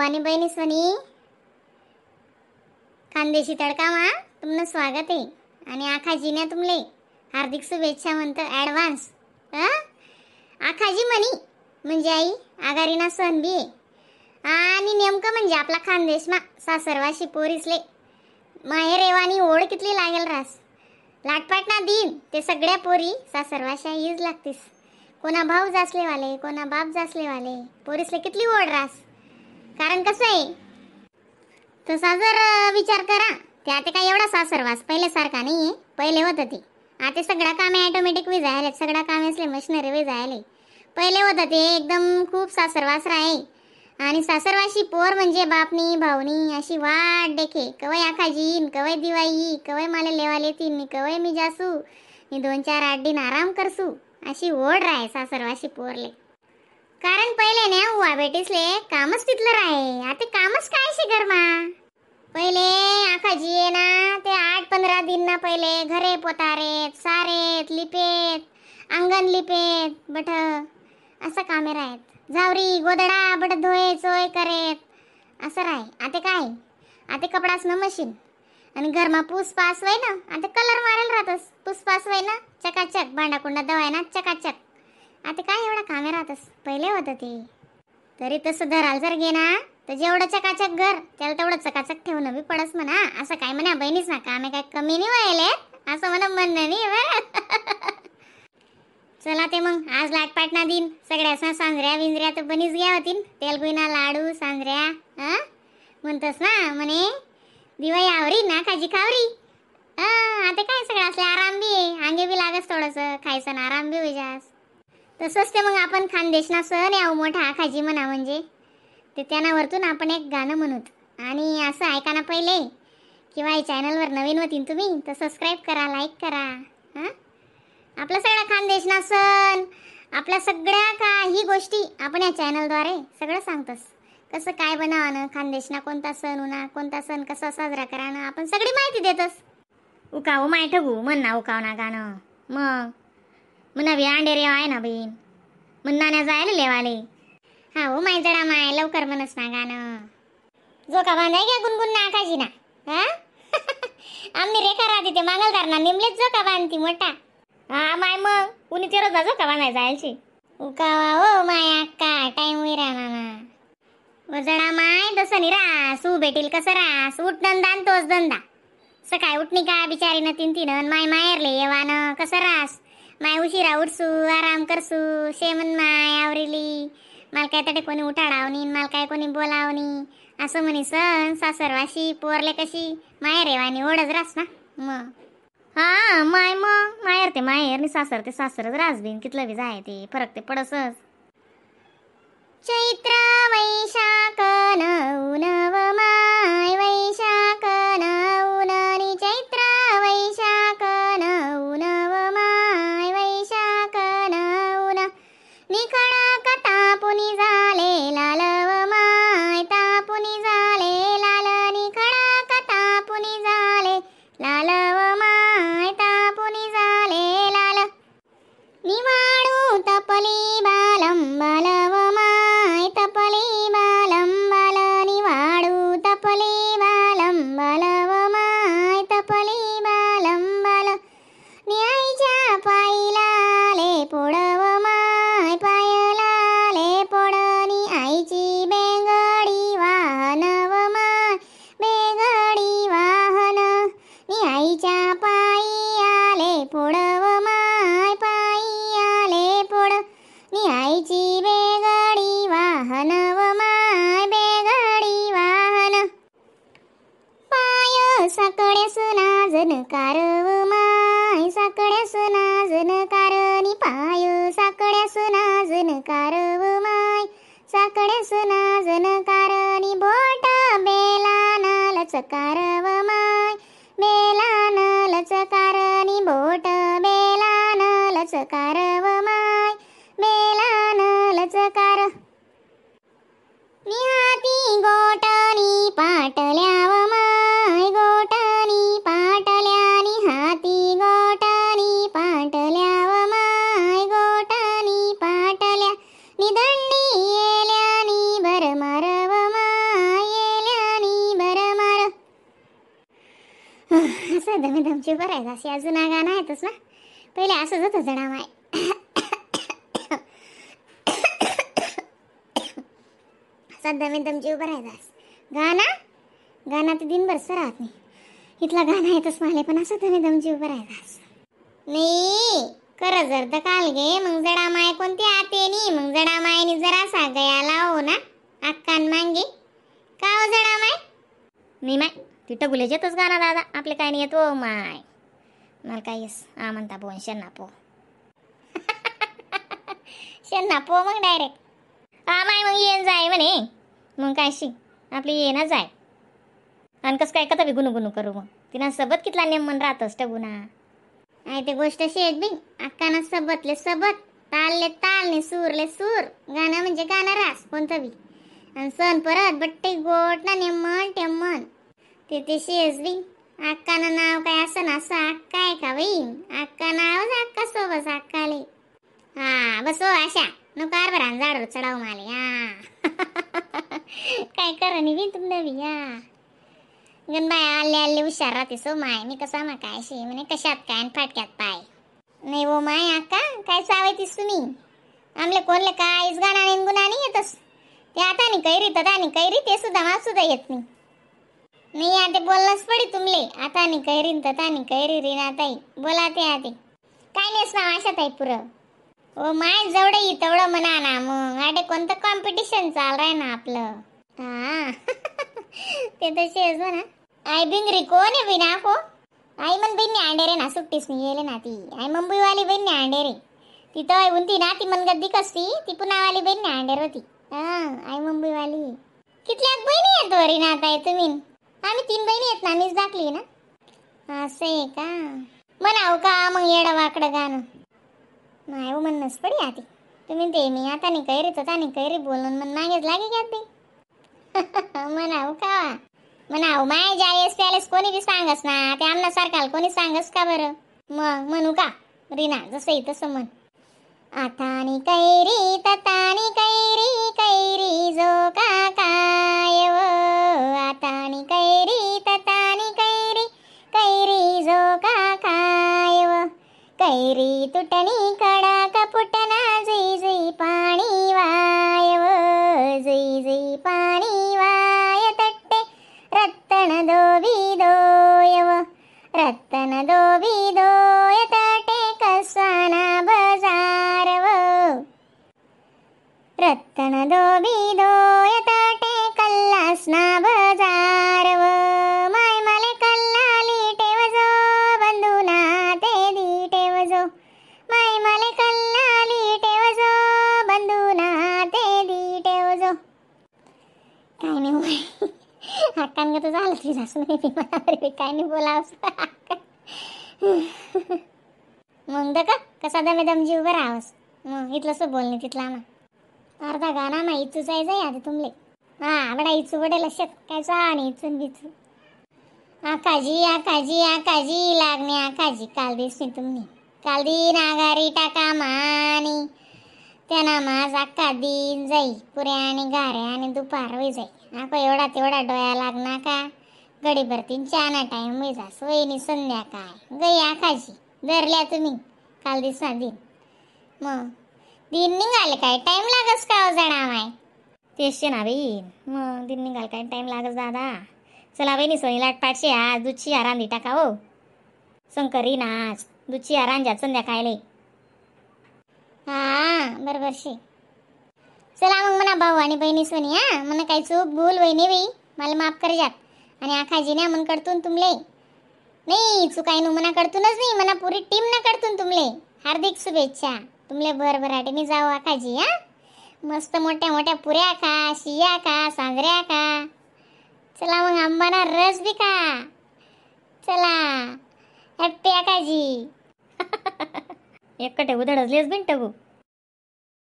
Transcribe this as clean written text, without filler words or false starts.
आणि बहिणीसनी, खानदेशी तडकामा तुमनं स्वागत आहे आणि आखाजीन्या तुमले हार्दिक शुभेच्छा म्हणतं ॲडव्हान्स. आखाजी म्हणी म्हणजे आई आगारीना सण बी आहे आणि नेमकं म्हणजे आपला खानदेशमा सासरवाशी पोरीसले माहेर येवानी ओढ कितली लागेल रास. लाटपाटना दिन ते सगळ्या पोरी सासरवाशा हीच लागतीस. कोणा भाऊ जासलेवाले कोणा बाप जासलेवाले पोरीसले कितली ओढ रास. कारण कसं आहे तसा जर विचार करा ते आता काय एवढा सासरवास पहिल्यासारखा नाही आहे. पहिले होतं ते, आता सगळं काम ॲटोमॅटिक विजायले, सगळं काम असले मशिनरी विजायले. पहिले होतं ते एकदम खूप सासरवास राहे आणि सासरवाशी पोर म्हणजे बापनी भावनी अशी वाट देखे कवय आखाजीन कवय दिवाई कवय मला लेवाले तीन कवय मी जासू मी 2-4-8 दिन आराम करसू अशी ओढ राहे सासरवाशी पोरले. कारण पहिले ना उवा बेटीसले कामच तिथलं राहे, आता कामच काय शे घरमा. पहिले आखाजी आहे ना ते 8-15 दिन ना पहिले घरे पोतारेत सारेत लिपेत अंगण लिपेत बठ असं कामे राहत. झावरी गोदडा बट धोये चोय करेत असं राहे. आता काय आता कपडाच ना मशीन आणि घरमा पूस पास वय ना आता कलर मारेल राहतस. पूस पास वय ना चकाचक भांडाकुंडा दवाय ना चकाचक. आता काय एवढा कामे राहतस. पहिले होतं ते तरी तसं धराल जर घे ना तर जेवढं चकाचक घर त्याला तेवढं चकाचक ठेवणं बी पडस म्हणा. असं काय म्हणा बहिणीच ना कामे काय कमी नाही व्हायले असं म्हणा म्हणणं नाही बरं. चला ते मग आज लाटपाटना दिन सगळ्यासना सांजऱ्या विंजऱ्या तर बनीच घ्या होतीन. तेलगुईना लाडू सांजऱ्या हा म्हणतस ना म्हणे दिवाळी आवरी ना खाजी खावरी. आता काय सगळं असले आराम बी आहे, अंगे बी लागस थोडंसं खायचं ना आराम बी होई जास. तसंच ते मग आपण खानदेशना सण यावं मोठा आखाजी म्हणा म्हणजे ते त्यानावरतून आपण एक गाणं म्हणूत. आणि असं ऐका ना पहिले किंवा या चॅनलवर नवीन होतीन तुम्ही तर सबस्क्राईब करा लाईक करा. हां आपला सगळा खानदेशना सण आपल्या सगळ्या काही गोष्टी आपण या चॅनलद्वारे सगळं सांगतोस. कसं काय बनावणं खानदेशना कोणता सण होणार कोणता सण कसा साजरा कराणं आपण सगळी माहिती देतोस. उकाव माय ठगू म्हण ना उकाव ना गाणं मग म्हणा बी अंडे रेव आहे ना बहीण म्हण नाण्या जायला लेवाले. हा हो माय जडा माय लवकर म्हणस ना गाणं जो का बांधाय घ्या गुणगुण ना आकाशी ना. हा आम्ही रेखा राहते ते मांगलदार ना निमलेच जो का बांधती मोठा. हा माय मग उनी तेरच जो का बांधाय जायची. उकावा हो माय अक्का टाइम होई राहणार ना वजडा माय तसं नाही रास ऊ भेटील कसं रास उठणं दान तोच धंदा. सकाळी उठणी का बिचारीनं 3-3 माय माहेरले येवानं कसं रास. माय उशिरा उठसू आराम करसू शेमन माय आवरीली मला काय तडे कोणी उठाडावनी मला काय कोणी बोलावनी असं म्हणी सण सासरवाशी पोरले कशी माहेर येवानी ओढच रास ना मग. हा माय मग माहेर ते माहेर आणि सासर ते सासरच रास बिन कितलं बी जाय ते फरक ते पडसच. चैत्र वैशाख नऊ नव my वैशाख नऊ नि चैत्र वैशाख नऊ नव my वैशाख नऊ निखळ तापुनी झाले लालव my तापुनी झाले लाल निखळ तापुनी झाले लालव my तापुनी झाले लाल निवाडू तपली बालम बालव my तपली बालम बाल निवाडू तपली बालम बालव my तपली बालम बाल न्यायच्या पायला ले पोडव my पायला ले पोडनी आईची बेंगडी वाहनव my बेंगडी वाहन नि आईच्या पायी आले पोडव my पायी आले पोड नि आईची बेगडी वाहनव my बेगडी वाहन पाय साकड्यास नाजन कारव my साकड्यास नाजन कारणी पाय साकड्यास नाजन कारव my साकड्यास नाजन कारणी बोट बेला नालच कारव my Bela नालच कारणी बोट बेला नालच कारव my Bela नालच car निहाती गोटनी पाटल्याव my गोटनी पाटल्या निहाती गोटनी पाटल्याव my गोटनी पाटल्या निदंडी येल्यानी बर मारव my. असं दमे दमची उभं राहायचं अशी अजून गाणं आहेतच ना पहिले असंच होतं जडा माय. असा दमे दमची उभं राहायचं गाणं गाणं तर दिनभर सर राहत नाही इथला गाणं येतच मला पण असं दमे दमची उभं राहायचं नाही खरं जर तर काल गे मग जडा माय कोणती आते नी मग जडा मायनी जरासा गया लावो ना अक्कान मांगे का हो जडा माय. नाही माय तिथं गुलेच येतच गाणं दादा आपले काय नाही येतो माय मला काय येस हा म्हणता बोन शेन्ना पो शेन्ना पो मग डायरेक्ट हा माय मग येईन जाय म्हणे मग काय शी आपली ये ना जाय आणि कसं काय कथा बी गुनू गुनू करू मग तिना सबत कितला नेम मन राहतच टगुना. आहे ते गोष्ट शेत बी अक्काना सबतले सबत तालले ताल ने सूरले सूर गाणं म्हणजे गाणं रास कोणतं बी आणि सण परत बट्टे गोट ना नेमन टेमन ते ते शेस बी अक्कानं नाव काय असं ना असं अक्का आहे का बाई अक्का नावच अक्का सोबत अक्काले. हा बस हो अशा नको बरं झाडवर चढाव माले हा. काय करा नि बी तुम नवी हा गणबाय आले आले हुशार राहते सो my मी कसा मा काय शे म्हणे कशात काय आणि फाटक्यात पाय नाही वो my आका काय चावायतीस तुम्ही आमले कोणले काहीच गाणं नाही गुन्हा नाही येतस ते आता नाही कैरी तर आणि कैरी ते सुद्धा मला सुद्धा येत नाही. नाही आता बोलणंच पडी तुमले आता नाही कैरी तर आणि कैरी रीना ताई बोला ते आते काय नाही ना आशा ताई पुरं ओ my जेवढं येई तेवढं म्हणा ना मग आडे कोणतं कॉम्पिटिशन चाल राय ना आपलं. हा ते तसेच म्हणा. आई बिंगरी कोण आहे बिना को आई मन बहिणी अंडे रे ना सुट्टीस नाही येले ना ती आई मुंबईवाली बहिणी अंडे रे ती तर उंती ना ती मन गद्दी कसती ती पुनावाली बहिणी अंडेर होती. हा आई मुंबईवाली कितल्या बहिणी आहेत वरी ना ताई तुम्ही आम्ही 3 बहिणी आहेत ना मीच दाखली ना असं आहे का म्हणाव का मग येडं वाकडं गाणं नाही हो म्हणणंच पडी आती तुम्ही ते मी आता नाही कैरी तर नाही कैरी बोलून मन मागेच लागे घ्यात बाई. म्हणाव का म्हणाव माय जायस त्यालेस कोणी बी सांगस ना ते आमना सारखाल कोणी सांगस का बरं मग म्हणू का रीना जसं आहे तसं म्हण. आता कैरी ततानी कैरी कैरी जो का काय वो आता कैरी ततानी कैरी कैरी जो का काय वो कैरी तुटणी कडा कपुटना जुई जुई पाणी वाय वो जुई जुई पाणी वाय तट्टे रत्तन दोबी दोय वो रत्तन दोबी दोय तटे कसाना बजार वो रत्तन दोबी दोय तटे कल्लासना बजार वो my मले कल्लाली ठेवजो बंधुना ते दी ठेवजो my मले कल्लाली ठेवजो बंधुना ते दी ठेवजो. काय नाही हक्कान तर झालं तुझं नाही मनावर काय नाही बोलावं. मग the का कसा दमे दम जीव बरं आवाज मग इथलं असं बोलणे तिथला ना अर्धा गाणा ना इचू जाय जाय आता तुमले हा बडा इचू बडेल शेत काय चा आणि इचून बिचू. आकाजी आकाजी आकाजी लागणे आकाजी काल दिसली तुम्ही काल दिन आगारी टाका मानी त्यांना माझा अक्का दिन जाई पुऱ्या आणि गाऱ्या आणि दुपार होई जाई आको एवढा तेवढा डोळ्या लागना का गडीभर तीन चाना टाईम होई जा सोयीनी संध्याकाळ गई आकाजी धरल्या तुम्ही काल दिसना दिन मग दिन निघाले काय टाईम लागस का हो जणा माय तेच ना बाई मग दिन निघाल काय टाईम लागस दादा. चला बहिणी सोनी लाट पाटशे आज दुधची रांधी टाका हो शंकरी नाच दुधची रांजात संध्याकाळले. हा बरोबर शे. चला मग म्हणा भाऊ आणि बहिणी सोनी हा म्हणा काही चूक भूल वहिनी बाई मला माफ कर जात आणि आखाजीने मन कडतून तुमले नाही चुकाय नु मना कडतूनच नाही मना पुरी टीम ना कडतून तुमले हार्दिक शुभेच्छा तुमले भरभराटे मी जाऊ आखाजी हा मस्त मोठ्या मोठ्या पुऱ्या खा शिया खा सांजऱ्या खा. चला मग आंबाना रस बी खा. चला हॅप्पी आखाजी. एकटे उधळजलेच बिन टगू.